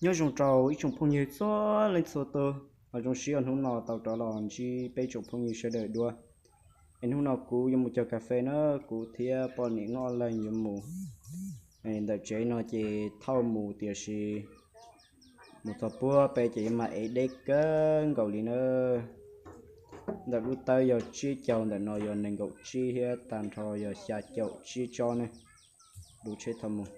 Nyob zoo rau ib tsoom phooj ywg txhua leej txhua tus, zoo siab hnub no tau rov los ntsib peb tsoom phooj ywg sawv daws dua. Es hnub no kuv yuav mus cog kas fes na, kuv thiab poj niam nkauj leej yuav mus. Ntawm tsev no ces thauj mus tiam sis mus txog puag pem ces yuav mag ev deb kawg nkaus li na. Ntawm lub tawb yog tsib caug, ntawm no yog nees nkaum tsib thiab tag nrho yog xya caum tsib tsob ne. Lub tsheb thauj mus,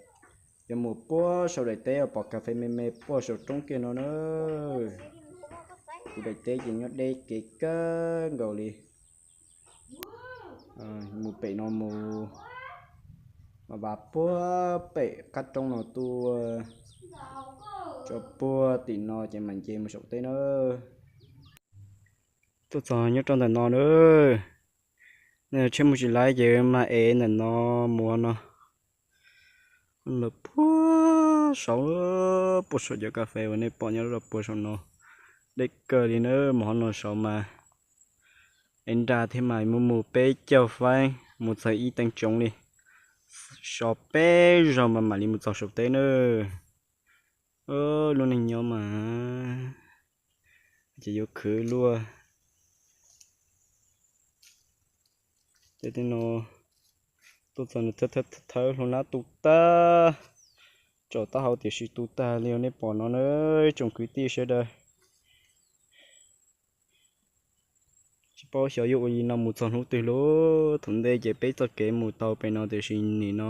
yuav mus puag saum daim teb uas pom kas fes me me puag saum roob kiag no na. Kuv daim teb ces nyob deb kev kawg nkaus li. Mus pem no mus, mas vas puag pem qab roob no tuaj, tso puag tim no ces mam nce mus saum teb na. Tuaj txog nyob rau ntawm no na, tsheb mus tsis laib ces mag ev ntawm no mus no. Lawv puag saud, puag saum cov kas fes uas nej pom nyob rau puag saum no. Deb kawg li na, mus hauv no saud mas ev nra thiab mas mus mus peb caug faib mus txog ib teev tsoov li. So peb zaug mas mam li mus txog saum teb na. Lub neej nyob mas ces yuav khwv luaj. Ces tej no tuaj txog nws thawb hlo nab tu tag, tsom taub hau tiam sis tu tag li uas nej pom no na, ib tsoom kwv tij sawv daws. Tsis paub xyov yuav ua li no mus txog hnub twg lauj. Thaum ntej ces peb txoj kev mus tau pem no tiam sis nim no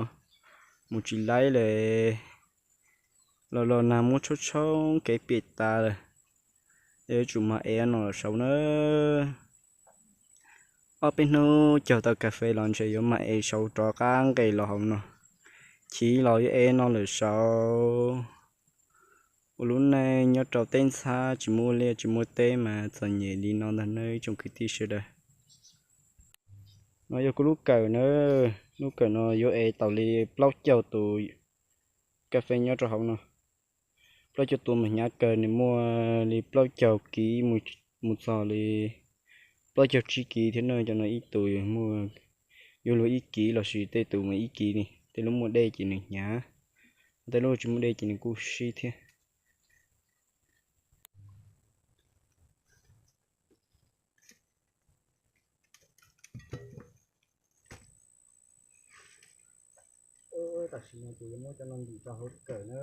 mus tsis laib li, los los nag muab tshoob tshoob kev piam tas lawm. Yuav tsum mag ev no los saud na. Ob peb hnub cog tau kas fes los ntshe yuav mag ev saud rov qab nqes los hauv no. Chiv los yuav ev no lawm saud. Ua lub neej nyob rau teb ntxhab tsis muaj liaj tsis muaj teb mas txom nyem li no ntag nawb ib tsoom kwv tij sawv daws. No yog kuv lub kawm na, lub kawm no yuav ev tau li plaub caug tus kas fes nyob rau hauv no. Plaub caug tus mas hnyav kawg, nws muaj li plaub caug kiv mus txog li plaub caug tsib kiv thiab na. Cov no ib tus yuav luag ib kiv lossis tej tus mas ib kiv li. Tej lub muaj dej ces nws hnyav, tej lub tsis muaj dej ces nws kuj sib thiab. Tam sim no ces yuav muab cov no ntim rau hauv kawm na.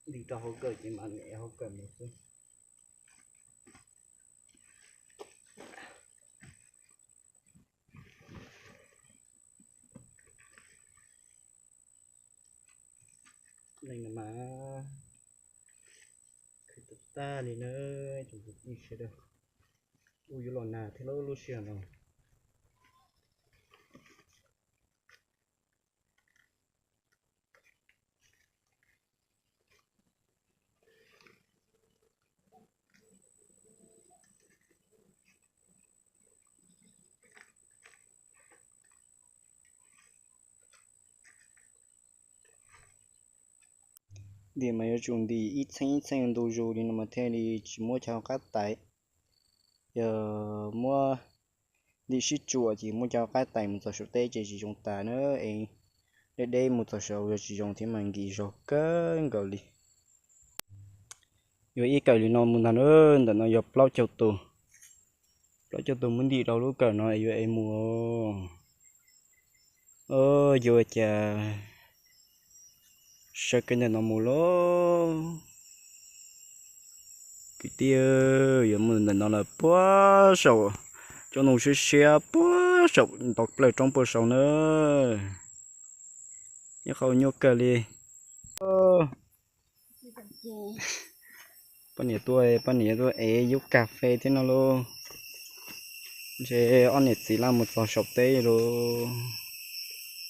Ntim rau hauv kawm ces mam ev hauv kawm mus xwb. Neeg no mas khwv tag tag li na, tsoom kwv tij sawv daws. Kuj yuav los nag thiab lub sij hawm no. Ntim mas yuav tsum ntim ib txheej ib txheej ntu zus li no mas thiaj li tsis muab cov hauv qab tais. Yog muab ntim sib tsuam ces muab cov hauv qab tais mus txog saum teb ces tsis zoo tas na. Es deb deb mus txog saud yog tsis zoo thiab mas nkis zog kawg nkaus li. Yuav ib kawm li no mus ntag na, ntawm no yog plaub caug tus. Plaub caug tus muab ntim rau lub kawm no es yuav ev mus. Yuav ua cas sawv kiag ntawm no mus lauj. Kwv tij, yuav mus ntawm no lawm puag saum tsob ntoo siab siab puag saum ntawm plawv roob puag saud na. Nyob qhov nyuaj kawg li. Poj niam tuaj, poj niam tuaj ev yub kas fes thiab no lauj. Ntshe ob niam txiv laj mus txog saum teb lauj.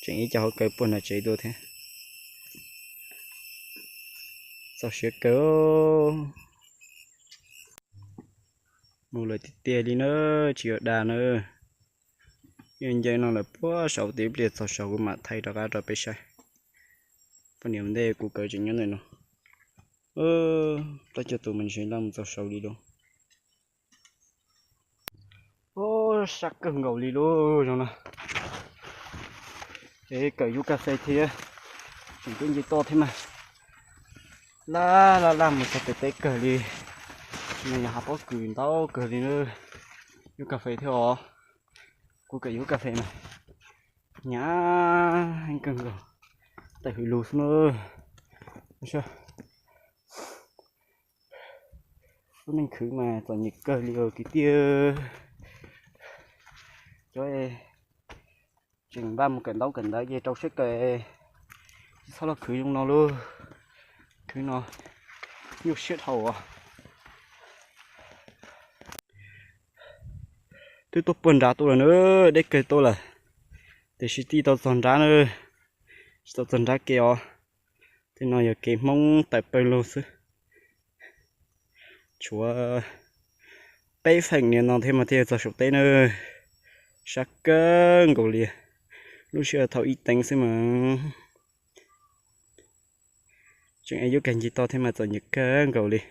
Tseem ib co hauv kaw puag nram tsev tuaj thiab. Txaus siab kawg. Mus lawm tiag tiag li na, tsis yog dag na. Yeej nce no lawm puag saud, tib pliag txog saud kuv mam thaij rov qab rau peb saib. Poj niam ua ntej, kuv kawm tseem nyob ntawm no. Plaub caug tus mas ntshe laj mus txog saud li lauj. Sab kawg nkaus li lauj zoo no. Es kawm yub kas fes thiab. Tseem tuaj nce toj thiab mas. Laj laj laj mus txog pem teb kawg li. No yog hav pob kws ntau kawg li na. Yuav kas fes thiab os. Kuv kam yuav kas fes mas hnyav kawg nkaus, tawm hws lug xwb na. Lub neej khwv mas txom nyem kawg li os kwv tij. Cov tseem npaj mus kawm ntaub kawm ntawv ces rau siab kawm, tsis txhob los khwv zoo no lauj. Khwv no nyuaj siab dhau os. Twb tuaj puag nrad tuaj lawm na, deb kawg tuaj lawm, tiam sis tij tau txog nrad na, tsis tau txog nrab kev os. Tej no yog kev Hmoob tawm pawg lug xwb. Tshuav peb feem niam no thiab mas thiaj txog saum teb na. Sab kawg nkaus li, lub sij hawm thaum ib teev xwb mas tseem yuav kag ncig toj thiab mas txom nyem kawg nkaus li.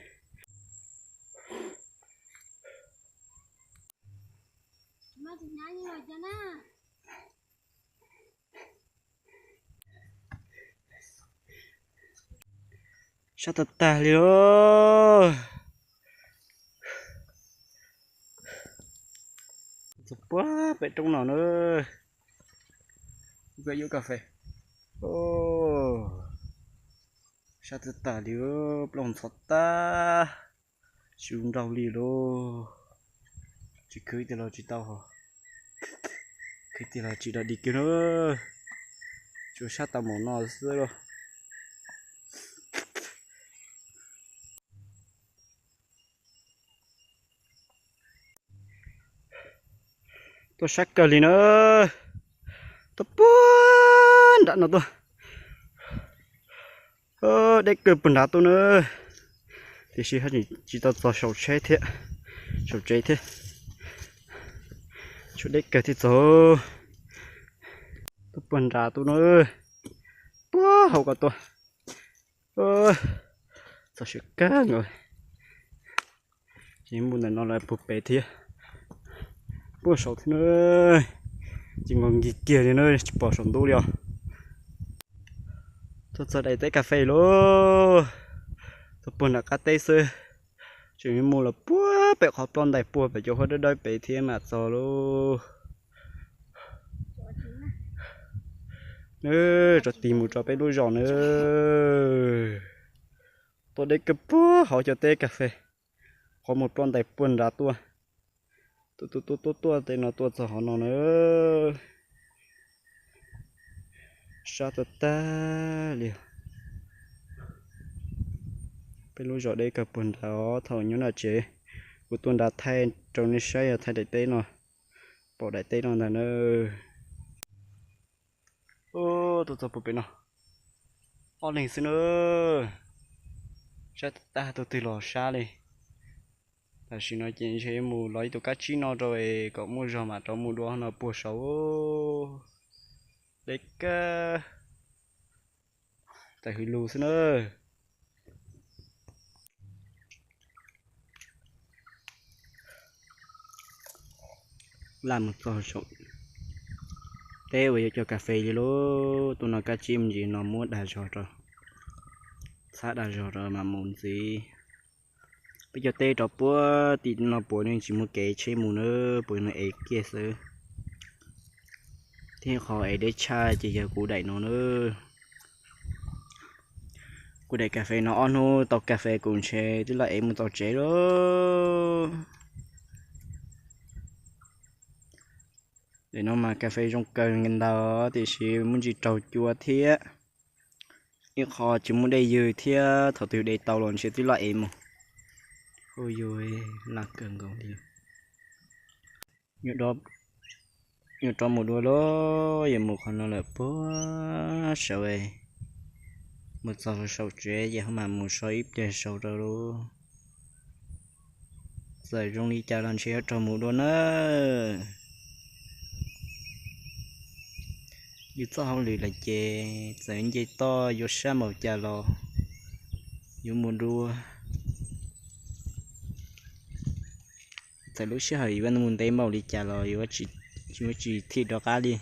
Sab tag tag li os. Txog puag pem roob no na, yuav kas fes. Sab tag tag li, plooj ntxhov tag, tsis nraug li lauj. Tsis khwv tiag los tsis tau hos, khwv tiag los tsis dog dig kiag na. Tsuas sab tau mus no xwb lauj. Tuaj sab kawg li na, tuaj puag nram no tuaj. Deb kawg puag nrad tuaj na, tiam sis tsis tau txog saum tsheb thiab, saum tsev thiab. Tshuav deb kawg thiaj txog. Tuaj puag nrad tuaj na, puag hauv ko tuaj. Txog siab kawg nkaus. Ces mus ntawm no lawm puag pem thiab, puag saud thiab na. Ces nkaus nkig kiag li na, tsis pom saum ntuj li os. Tuaj txog daim teb kas fes lauj, tuaj puag nram qab teb xwb. Tseem mus los puag pem qhov ploj ntais puag pem cov huab dawb dawb pem thiab mam txog lauj. Nws rov tig mus rau peb lub zos na. Tuaj deb kawg puag hauv cov teb kas fes, qhov mus ploj ntais puag nrad tuaj. Tuaj tuaj tuaj tuaj tuaj tej no tuaj txog hauv no na. Sab tag tag li. Peb lub zos deb kawg puag nrad os. Thaum nyob nram tsev, kuv tuaj nrad thaij rau nej saib, yog thaij daim teb no, pom daim teb no ntag na. Tuaj txog puag pem no, ob leeg xwb na. Sab tag tag, tus twg los sab li. Tam sim no ces ntshe mus lov ib tug kab tsib no rau es kom muaj zog mam rov mus dua no puag saud. Deb kawg, tawm hws lug xwb na. Laj mus txog saum teb uas yuav cog kas fes li lauj. Tuaj no kab tsib me ntsis no muab dag zog rau, txhab dag zog rau mam mus ntxiv. Peb cog teb rau puag tim no puas yeej tsis muaj kev tsheb mus na, puas yeej ev kiag xwb. Thiab qhov ev deb tshaj ces yog kuv daim no na. Kuv daim kas fes no ob hnub tau kas fes kuv ntshe twb laj ev mus txog tsev lauj. Daim no mas kas fes zoo kawg nkaus ntag tiam sis muaj ntsis raug cua thiab. Ib qho tsis muaj dej ywg thiab, thaum twg de tau los ntshe twb laj ev mus. Ua yus laj kawg nkaus li. Yuav rov mus dua lauj, yuav mus qhov no lawm puag saud. Mus txog saum tsev ces ho mam mus so ib pliag saud rau lauj. Txawm zoo li cas los ntshe yuav rov mus dua na. Yus txoj hauj lwm lawm ces txawm nce toj yuav sab npaum cas los yuav mus dua. Txawm lub sij hawm yuav mus ntev npaum li cas los yuav tsis thim rov qab li,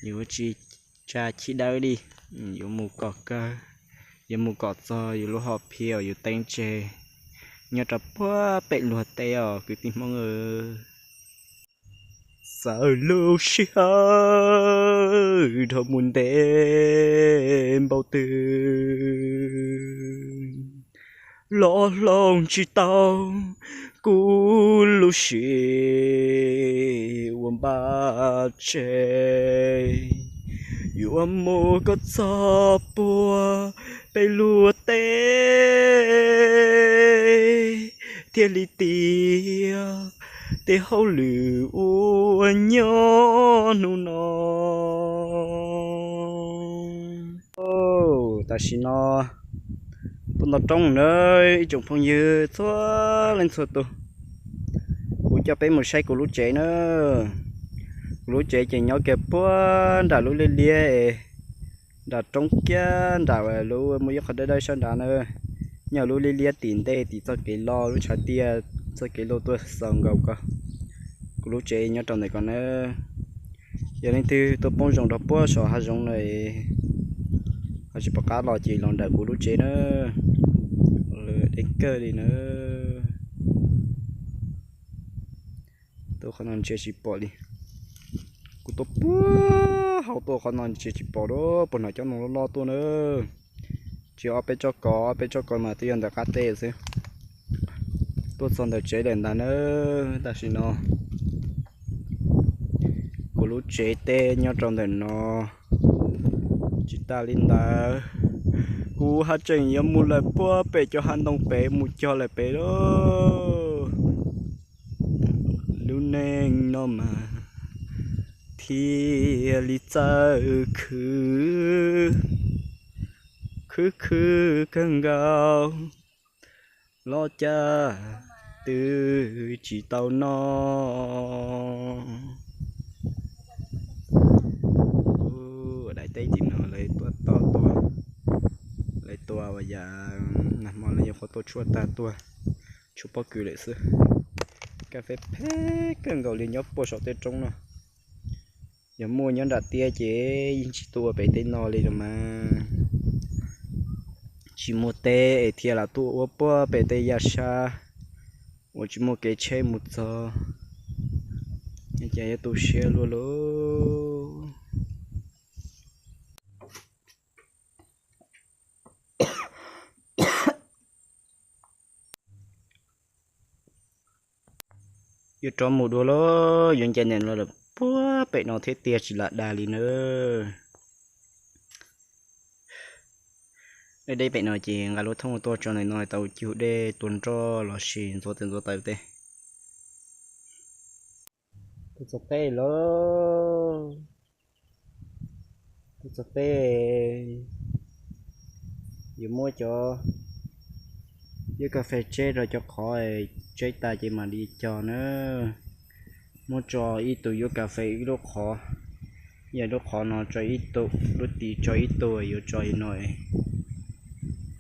yuav tsis tsa chib dawb li. Yuav mus kom kawg, yuav mus kom txog yus lub hom phiaj uas yus teeb tseg nyob rau puag pem luag teb os kwv tij Hmoob. Txawm lub sij hawm dhau mus ntev npaum twg los hloov tsis tau kuv lub siab uas npaj tseg yuav mus kom txog puag pem luag teb thiaj li tiav tej hauj lwm uas nyob hnub no. Tam sim no tuaj nto roob na ib tsoom phooj ywg txhua leej txhua tus. Kuv coj peb mus saib kuv lub tsev na. Kuv lub tsev ces nyob kiag puag nram lub liab liab, nram roob kiag nram lub muaj ib qho dawb dawb sab nrad na. Nyob lub liab liab tim ntej tim txoj kev loj lub tshav tiaj, txoj kev loj tuaj xaus nkaus ko. Kuv lub tsev nyob rau ntawm ko na. Yog leej twg tuaj poob zoo rau puag saum hav zoov na, ho tsis pom qab los ces los nram kuv lub tsev na. Deb kawg li na. Tuaj qhov no ntsia tsis pom li. Kuv tuaj puag hauv tuaj qhov no ntsia tsis pom li, puag nram cov no loj loj tuaj na. Tsis ob peb tsob kos, ob peb tsob kos mas twb yog ntawm qab teb xwb. Tuaj txog ntawm tsev lawm ntag na. Tam sim no kuv lub tsev teb nyob rau ntawm no. Tsis tas li ntawd, kuv haj tseem yuav mus lawm puag pem cov hav ntoo pem mus cog lawm pem lauj. Lub neej no mas thiaj li txawj khwv, khwv khwv kawg nkaus, los cas twb tsis tau noj. Daim teb tim no lawv tuaj tos tua, lawv tua uas yam nag hmo lawv nyuam qhuav tua tshuaj tag tuaj, tshuaj pob kws lawm xwb. Kas fes phem kawg nkaus li nyob puag saum tej roob no. Yog muaj nyob nram tiaj ces yeej tsis tuaj ua pem tej no li los mas. Tsis muaj teb es thiaj lam tuaj ua puag pem tej yaj sab uas tsis muaj kev tsheb mus txog, ces yuav tu siab luaj lauj. Yuav rov mus dua lauj, yuav ncaim niam los lawm puag pem no thiab tiag tsis lam dag li na. Deb deb pem no ces nqa lub thoob tuaj tso ntawm no tau cug dej tua nroj los sis ntxuav tes ntxuav taw tej. Tuaj txog teb lauj, tuaj txog teb, yuav muab cov yuav kas fes tseb rau cov qhov tseb tas ces mam li cog na. Muab tso ib tug yuav kas fes ib lub qhov, yog lub qhov no tso ib tug, lub tid tso ib tug, yuav tso li no,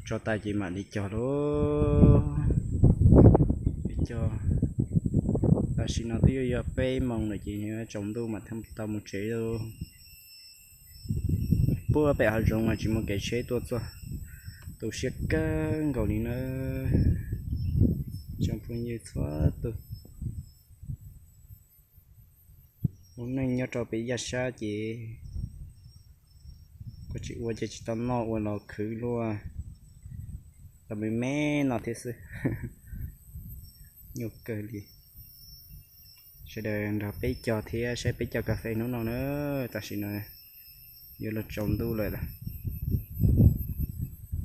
tso tas ces mam li cog lauj. Cog, tam sim no twb yuav yog peb moos lawm ces tsaus ntuj mam tau mus tsev lauj. Puag pem hav zoov mas tsis muaj kev tsheb tuaj txog, tu siab kawg nkaus li na. Tsoom phooj ywg txhua tus, lub neej nyob rau pem yaj sab ces kuv tsis ua ces tsis tau noj, ua los khwv luaj, tau me me no thiab xwb. Nyuaj kawg li. Sawv daws nrog peb cog thiab saib peb cog kas fes hnub no na. Tam sim no yuav luag tsaus ntuj lawm,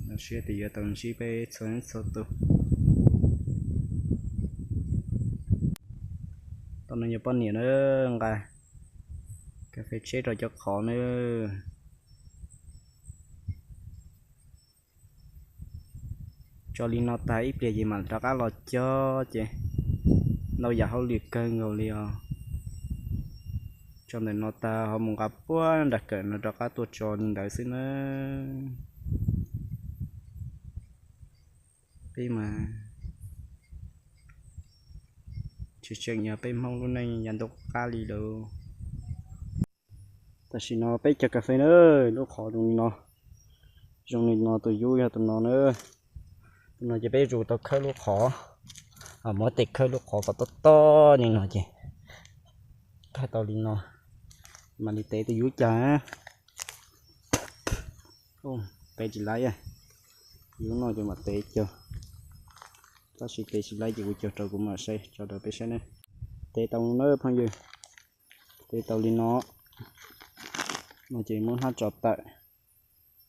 los siab tias yuav tau ntsib peb txhua txhua tus. Tom no yog poj niam na, nqa kas fes tseb rau cov qhov na. Tso li no tag ib pliag ces mam rov qab los cog ces ntau yam hauj lwm kawg nkaus li os. Tso ntawm no tag ho mus nqa puag nram kawm no rov qab tuaj tso li ntawd xwb na. Peb mas tsis tseem yog peb Hmoob lub neej yav ntuj qab li lauj. Tam sim no peb cog kas fes na, lub qhov zoo li no, Zoo li no tus yub yog tus no na. Tus no ces peb zus tau khawb lub qhov, muab tes khawb lub qhov kom tob tob li no ces khawb tau li no, mam li tev tus yub cog. Tev tsis laib, yub no ces mam tev cog. Tab sis tev tsis laib ces kuv cog rau kuv mam saib tso rau peb saib ne. Tev tau na phooj ywg, tev tau li no, no ces muab hnab tso tawm,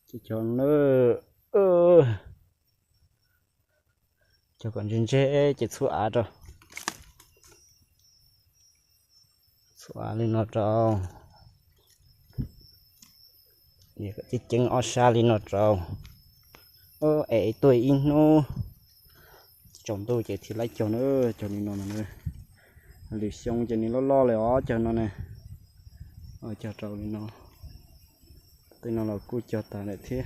ces cog na, cog kom ntse ntse ces txhub av rau, txhub av li no rau, ceev ceev ob sab li no rau. Es tuaj ib hnub tsaus ntuj ces thiaj laib cog na, cog li no no. Lwm xyoo ces nws loj loj li os cog no ne. Cog rau li no, tej no los kuj cog tas lawm thiab.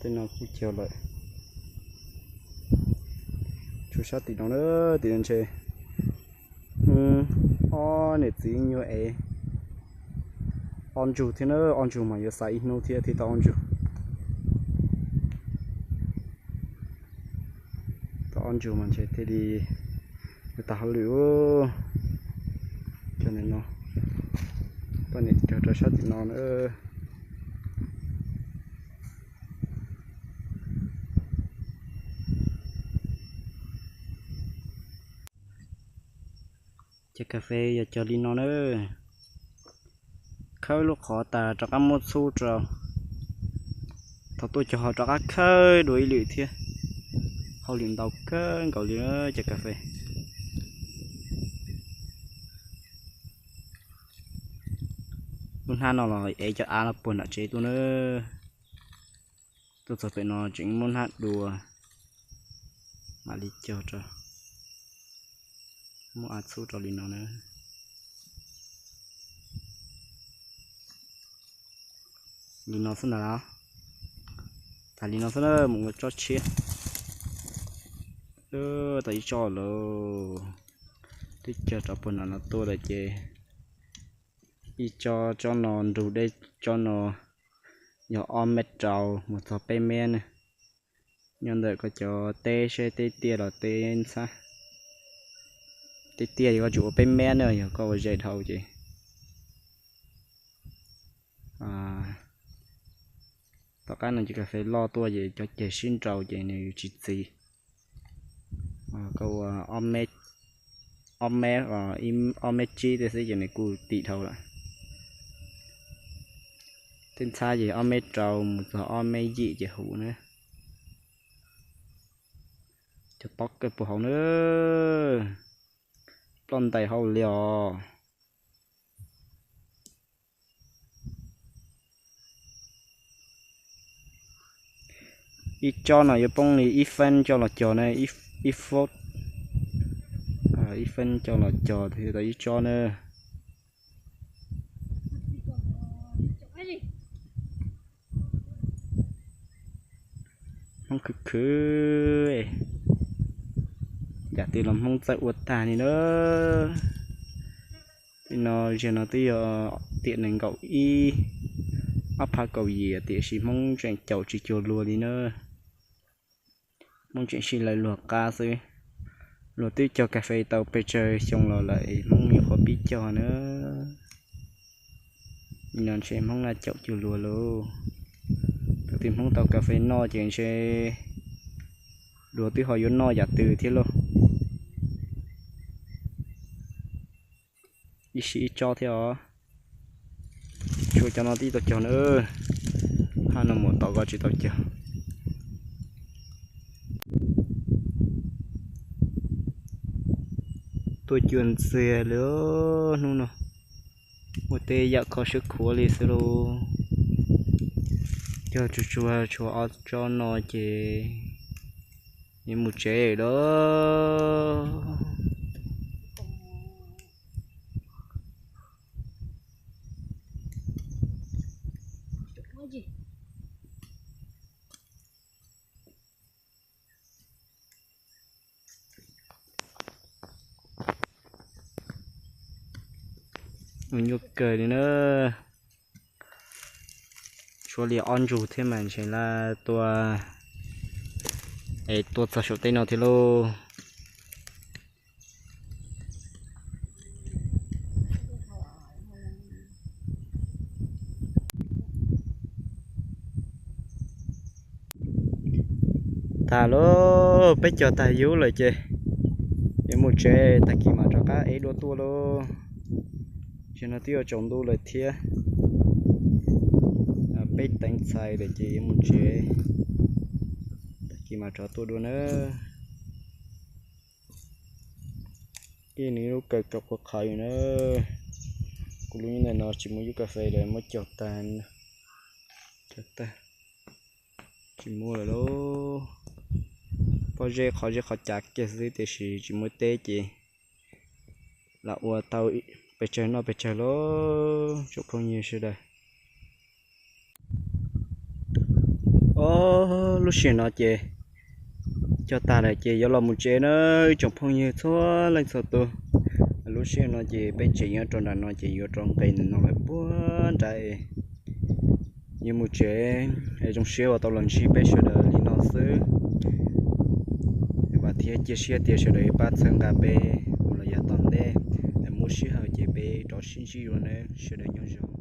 Tej no kuj cog lawm. Tshuav sab tim no na, tim no ntshe ob niam txiv nyuag ev ob ntsug thiab na, ob ntsug mas yuav xav ib hnub thiab thiaj tau ob ntsug. Tau ob ntsug mas ntshe thiaj li tau hauj lwm. Cog ntawm no, poj niam cog rau sab tim no na. Cov kas fes yog cog li no na, khawb lub qhov tas rov qab muab txhub rau, thaum tuaj cog ho rov qab khawb dua ib lwm thiab, hauj lwm ntau kawg nkaus li cov kas fes. Lub hnab no los ev cov av no puag nram tsev tuaj na. Tuaj txog pem no tseem muab hnab dua, mam li cog rau, muab av txhub rau li no na. Li no xwb ntag, tas li no xwb na, mus ua tsob tshiab. Tau ib tsob lawm, twb cog rau puag nram no tuaj lawm ces ib tsob, tsob no nrug deb, tsob no yog ob mev rau mus txog peb mev na. Nyob ntawm koj cov teb seb teb tiaj los teb ntxhab. Teb tiaj koj tsum ua peb mev na, yog koj ua ze dhau ces tom qab no cov kas fes loj tuaj ces cov ceg sib nraus ces nws tsis txiv. Koj ua ob mev, ob mev tsib tej xwb ces nws kuj tim dhau lawm. Tej ntxhab ces ob mev rau mus txog ob mev yim ces huv na. Cog tob kawg puag hauv na, ploj ntais hauj li os. Ib tsob no yuav poob li ib feeb coj los cog na, ib feeb, ib feeb coj los cog thiaj tau ib tsob na. Hmoob khwv khwv, yam twg los Hmoob txawj ua tag li na. Tej no, zaum no twb yog tiam nees nkaum ib, ob phav kaum yim tiam sis Hmoob tseem caum tsis cuag luag li na. Hmoob tseem sib law luag qab xwb. Luag twb cog kas fes tau pes tsawg xyoo los lawm es Hmoob nyuam qhuav pib cog na. Nim no ntshe Hmoob na caum cuag luag lauj. Thaum twg Hmoob tau kas fes noj ces ntshe luag twb ho yuav noj yam twg thiab lauj. Ib sij ib tsob thiab os. Tshuav cov no tib tau cog na. Hab no mus tom ko tsis tau cog. Tuaj cuag ntxiag li hnub no, ua tej yam kho siab khuav li xwb lauj. Cog tsuag tsuag tshuav ob tsob no ces yuav mus tsev lawm. Ua nyuaj kawg li na. Tshuav li ob ntsug thiab mas ntshe lawv tua, es tua txog saum teb no thiab lauj. Tag lauj, peb cog tag yub lawm ces yuav mus tsev, tag kis mam rov qab ev dua tuaj lauj. Tam sim no twb yuav tsaus ntuj lawm thiab, peb teev txhais lawm ces yuav mus tsev, tag kis mam rov tuaj dua nawb. Ib nws lub kawm kawm qhuav qhawv na. Kuv lub ntawm no tsis muaj yub kas fes lawm, muab cog tag, cog tag, tsis muaj lawm lauj. Pob zeb qhov zeb qhov cav kiag xwb tiam sis tsis muaj teb ces lam ua tau pes tsawg noj pes tsawg lauj tsoom phooj ywg sawv daws. Ob, lub sij hawm no ces cog tag lawm ces yuav los mus tsev na ib tsoom phooj ywg txhua leej txhua tus. Lub sij hawm no ces peb tsev nyob rau nram no ces yuav rov nqes ntawm no lawm puag nrad. Yuav mus tsev, es zoo siab uas tau los ntsib peb sawv daws li no xwb. Vam thiab cia siab tias sawv daws yuav pab txhawb nqa peb mus los yav tom ntej. Muaj sij hawm ces peb rov sib ntsib dua nawb, sawv daws nyob zoo.